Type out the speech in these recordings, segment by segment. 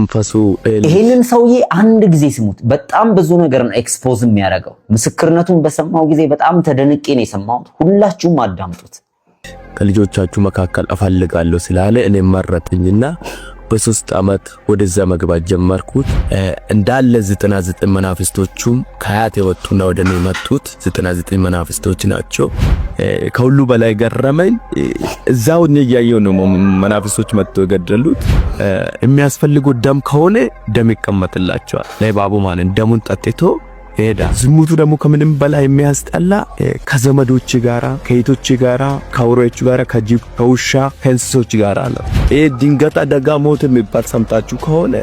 መንፈሱ ይሄንን ሰውዬ አንድ ጊዜ ስሙት። በጣም ብዙ ነገር ነው expose የሚያደርገው። ምስክርነቱን በሰማው ጊዜ በጣም ተደንቄ ነው የሰማሁት። ሁላችሁም አዳምጡት። ከልጆቻችሁ መካከል እፈልጋለሁ ስላለ እኔ መረጠኝና በ3 ዓመት ወደዛ መግባት ጀመርኩት። እንዳለ 99 መናፍስቶቹም ከአያት የወጡና ወደ እኔ መጡት 99 መናፍስቶች ናቸው። ከሁሉ በላይ ገረመኝ። እዛው እኔ እያየሁ ነው መናፍስቶች መጥቶ የገደሉት። የሚያስፈልጉት ደም ከሆነ ደም ይቀመጥላቸዋል። ለእባቡ ማለት ደሙን ጠጥቶ ይሄዳል። ዝሙቱ ደግሞ ከምንም በላይ የሚያስጠላ ከዘመዶች ጋራ፣ ከእህቶች ጋራ፣ ከአውሬዎች ጋራ፣ ከጅብ፣ ከውሻ፣ ከእንስሶች ጋራ ነው። ይሄ ድንገት አደጋ ሞት የሚባል ሰምታችሁ ከሆነ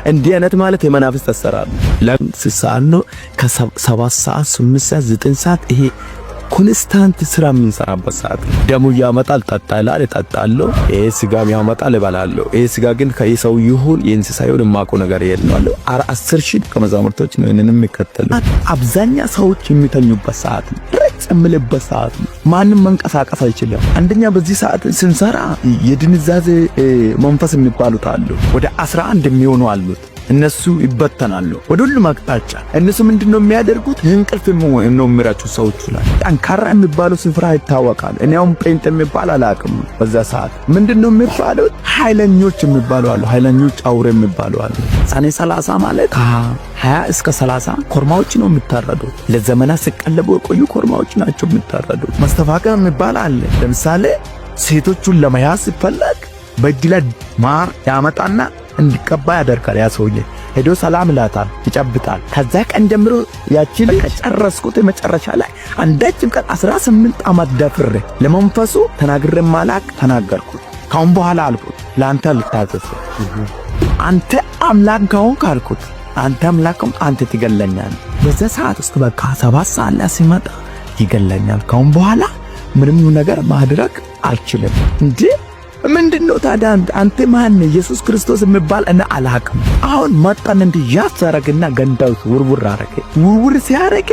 እንዲህ አይነት ማለት የመናፍስት አሰራር ነው። ለምን ነው ከ7 ሰዓት፣ 8 ሰዓት፣ 9 ሰዓት ይሄ constant ስራ የምንሰራበት ሰዓት ነው። ደሙ ያመጣል፣ ጠጣ ይላል፣ እጠጣለሁ። ይሄ ስጋም ያመጣል፣ እበላለሁ። ይሄ ስጋ ግን ከሰው ይሁን የእንስሳ ይሁን የማውቀው ነገር የለም። 10,000 ደቀ መዛሙርቶች ነው ይሄንን የሚከተሉ። አብዛኛ ሰዎች የሚተኙበት ሰዓት ነው። ረጭ የምልበት ሰዓት ነው። ማንም መንቀሳቀስ አይችልም። አንደኛ በዚህ ሰዓት ስንሰራ የድንዛዜ መንፈስ የሚባሉት አሉ። ወደ 11 የሚሆኑ አሉት። እነሱ ይበተናሉ ወደ ሁሉም አቅጣጫ። እነሱ ምንድነው የሚያደርጉት? እንቅልፍ ነው የሚረጩ ሰዎቹ ላይ። ጠንካራ የሚባለው ስፍራ ይታወቃል። እኔ አሁን ጴንጤ የሚባል አላውቅም። በዛ ሰዓት ምንድነው የሚባሉት? ኃይለኞች የሚባሉ አሉ። ኃይለኞች አውሬ የሚባሉ አሉ። ሰኔ 30 ማለት ከ20 እስከ 30 ኮርማዎች ነው የሚታረዱት። ለዘመናት ሲቀለቡ የቆዩ ኮርማዎች ናቸው የሚታረዱት። መስተፋቅር የሚባል አለ። ለምሳሌ ሴቶቹን ለመያዝ ሲፈለግ በእጅ ላይ ማር ያመጣና እንዲቀባ ያደርጋል። ያ ሰውዬ ሄዶ ሰላም ይላታል፣ ይጨብጣል። ከዛ ቀን ጀምሮ ያቺ ከጨረስኩት የመጨረሻ ላይ አንዳችም ቀን 18 ዓመት ደፍሬ ለመንፈሱ ተናግሬ ማላቅ ተናገርኩት። ካሁን በኋላ አልኩት ለአንተ ልታዘዝ፣ አንተ አምላክ ከሆንክ አልኩት፣ አንተ አምላክም አንተ ትገለኛል። በዛ ሰዓት ውስጥ በቃ 7 ሰዓት ላይ ሲመጣ ይገለኛል። ካሁን በኋላ ምንም ነገር ማድረግ አልችልም። እንዴ ምንድን ነው ታዲያ? አንተ ማን? ኢየሱስ ክርስቶስ የሚባል እኔ አላቅም። አሁን መጣን እንዲህ ያሰረግና ገንዳ ውስጥ ውርውር አረገ። ውርውር ሲያረገ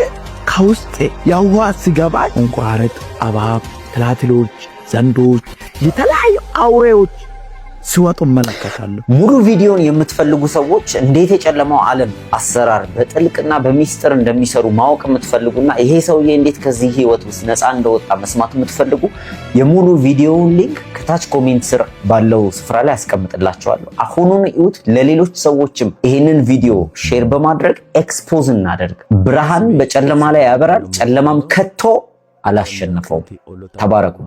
ከውስጥ የውሃ ሲገባ እንቁራሪት፣ እባብ፣ ትላትሎች፣ ዘንዶች፣ የተለያዩ አውሬዎች ሲወጡ እመለከታለሁ። ሙሉ ቪዲዮን የምትፈልጉ ሰዎች፣ እንዴት የጨለማው ዓለም አሰራር በጥልቅና በሚስጥር እንደሚሰሩ ማወቅ የምትፈልጉና ይሄ ሰውዬ እንዴት ከዚህ ህይወት ውስጥ ነፃ እንደወጣ መስማት የምትፈልጉ የሙሉ ቪዲዮውን link ከታች comment ስር ባለው ስፍራ ላይ አስቀምጥላችኋለሁ። አሁኑን እዩት። ለሌሎች ሰዎችም ይሄንን ቪዲዮ share በማድረግ expose እናደርግ። ብርሃን በጨለማ ላይ ያበራል፣ ጨለማም ከቶ አላሸነፈውም። ተባረኩ።